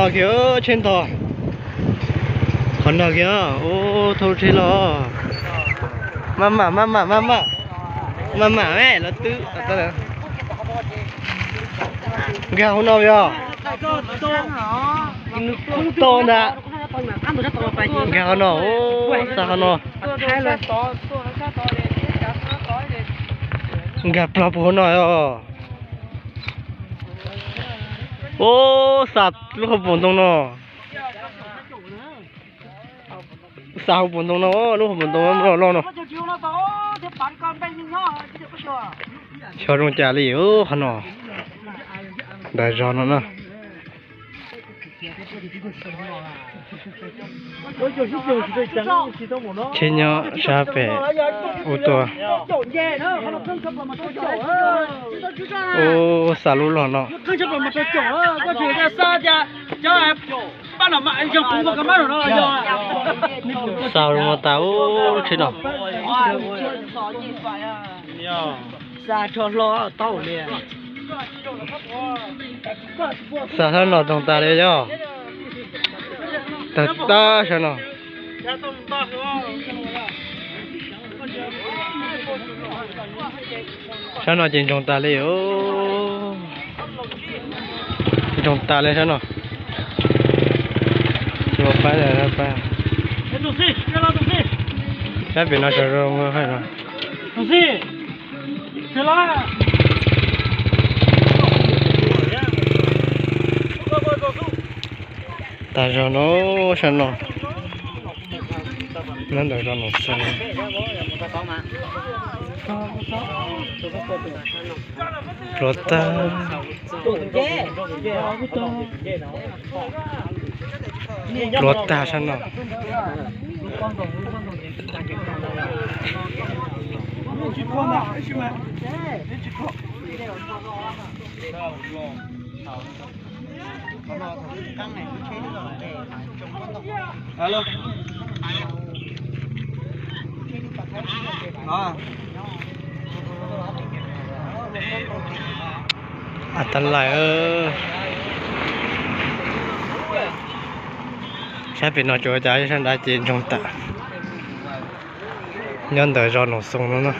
Kiag tsheb ntog, qhov no kiag, ub, thauj tsheb los. Maj mam, maj mam, maj mam, maj mam, los twb nkag hauv no yog to ntag. Nkag hauv no, ub, xa hauv no. Nkag plaws puag hauv no os. Ub, xa lub hauv paus ntoo no. Xa hauv paus ntoo no, lub hauv paus ntoo loj loj no. Xyov zoo cas li qhov no. Ntawm zos no na. Tsheb nyob sab pem ub tuaj. Ub, xa lub loj no. Xa lub no tas ub tsheb no. Xa sab no toog tas li yog. Tawg tag sab no. Sab no ces ntsoog tas li os. Ntsoog tas li sab no. Tsis muaj pab, pab. Sab pem no tsaug zog no. Tas zog no, sab no. Nyob ntawm zos Noom Xoom. Pluav tag. Pluav tag sab no. A tas lais, sab pem no tsuas cas sab nrad ces ntsoog tas. Nyob ntawm zos Noom Xoom no na.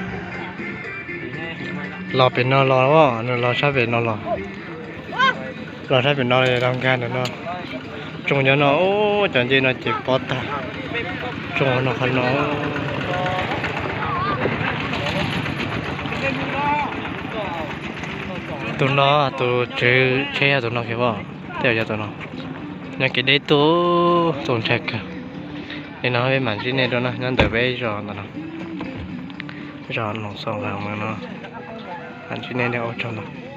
Los pem no los, nws los sab pem no los. Los sab pem no los nkag ntawm no. Tsoo nyob no, cov ncej no ces pob tag. Tsoo no qhov no. Tus no, tus tswv tsheb yog tus no kiag os, tej zaum yog tus no. Nyob kev deb tuaj, tus ntshai kawg. Li no peb mam ntsib nej dua na, nyob ntawm peb zos ntawm no, zos Noom Xoom no, mam ntsib nej dua, ua tsaug ntau.